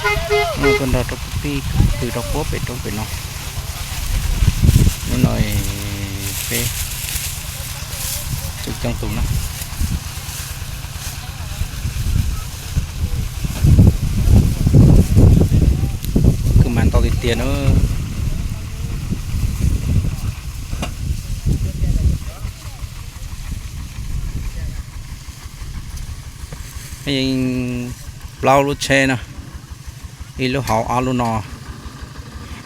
Tuaj nrog rau kwv tij pw rau puag pem roob pem no. Hnub no peb coob coob tus na. Kwv mas ntau tiag tiag na. Yeej plaub lub tsheb na, ib lub hauv ob lub no,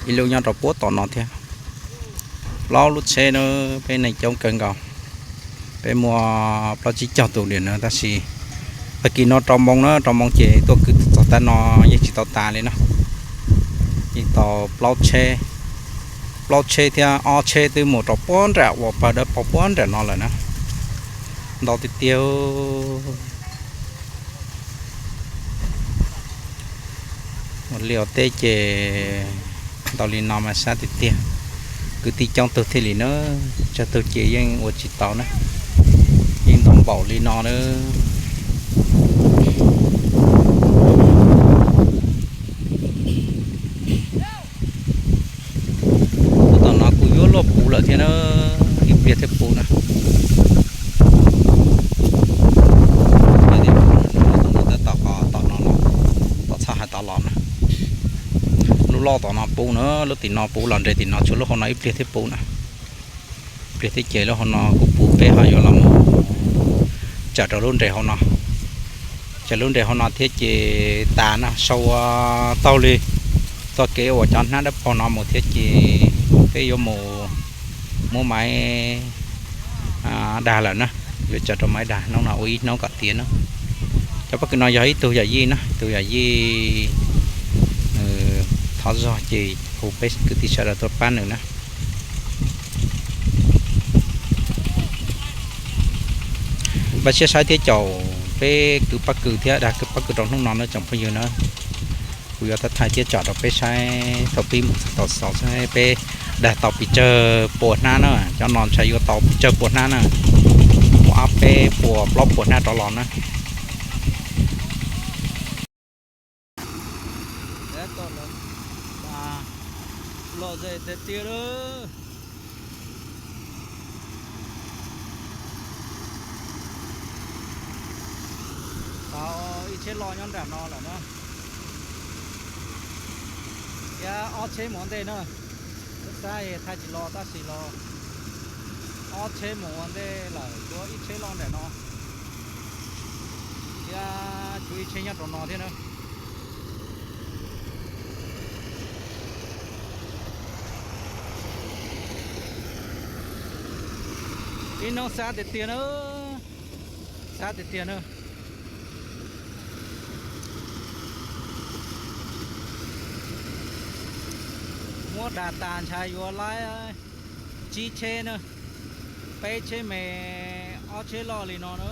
ib lub nyob rau puag tom no thiab. Plaub lub tsheb na, peb neeg coob kawg nkaus. Peb muaj plaub tsib caug tus diam na tab sis tag kis no rau moo na, rau moo ces tuaj kwv txog tav no yeej tsis tau tas li na. Yeej tau plaub tsheb, plaub tsheb thiab ob tsheb twb mus rau puag nram uas pawg dawb paug puag nram no lawm na. Ntau tiag tiag. Ua liaj ua teb ces ntau li no mas sab tiag tiag. Kwv tij coob tug thiaj li na, tsawg tug ces yeej ua tsis tau na. Yeej ntau npaum li no na. Tus tom no kuj yuav luaj puv lawm thiab na, ib pliag thiaj puv na. Tab tom qhov tom no los, tom txhab hais tod los na. Lub loj tom no puv na, lub tim no puv los nres tim no tshuav lub hauv no ib pliag thiab puv na. Ib pliag thiab ces lub hauv no kuj puv, peb ho yuav los mus tsawm rau lub nres hauv no. Tsawm lub nres hauv no thiab ces tas na, sau ua taug li txoj kev uas cov hnab dawb paug no mus thiab ces peb yuav mus muab maiv dag lawm na. Yuav tsawm rau maiv dag hnub no ua ib hnub kom tiav na. Cov pob kws no yog ib tug yam yij na, ib tug yam yij thov zog ces hu peb kwv tij sawv daws tuaj pab nws na. Npaj siab saib thiab caum peb kwv pob kws thiab dag kwv pob kws rau hnub no na tsoom phooj ywg na. Kuv yuav thaij thaij thiab tsom rau peb saib thaum pib mus txog thaum xaus saib peb dag tau pes tsawg puas hnab na. Cov no ntshai yuav tau pes tsawg puas hnab na, muaj ob peb puas plaub puas hnab rov los na. Los ze tiag tiag lawm. Tau ib tsheb loj nyob nram no lawm na. Thiab ob tsheb mus ua ntej na. Lub sab thaij tsis los tab sis los ob tsheb mus ua ntej lawm, tshuav ib tsheb loj nram no. Thiab tshuav ib tsheb nyob rau no thiab na. Ib hnub sab tiag tiag na, sab tiag tiag na. Muab dag tas ntshai yuav laib tsib tsheb na, peb tsheb me, ob tsheb loj li no na.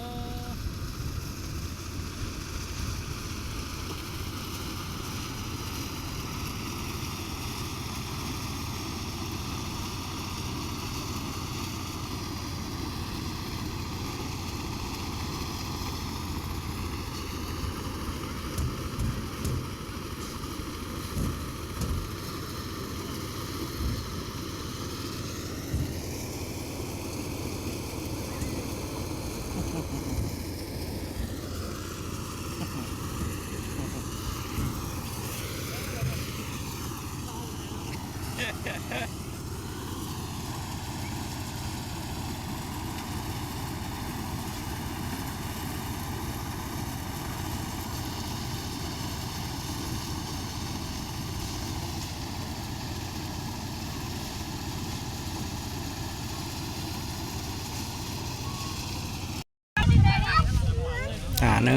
Tas na.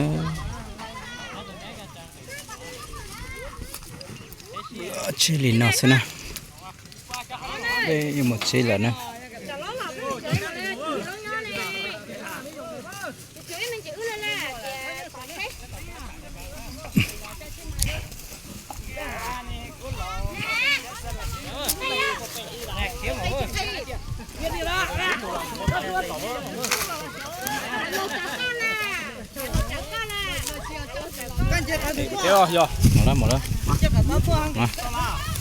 Tseb li no xwb na. Peb yuav mus tseb lawm na. Mus lawm, mus lawm. Mas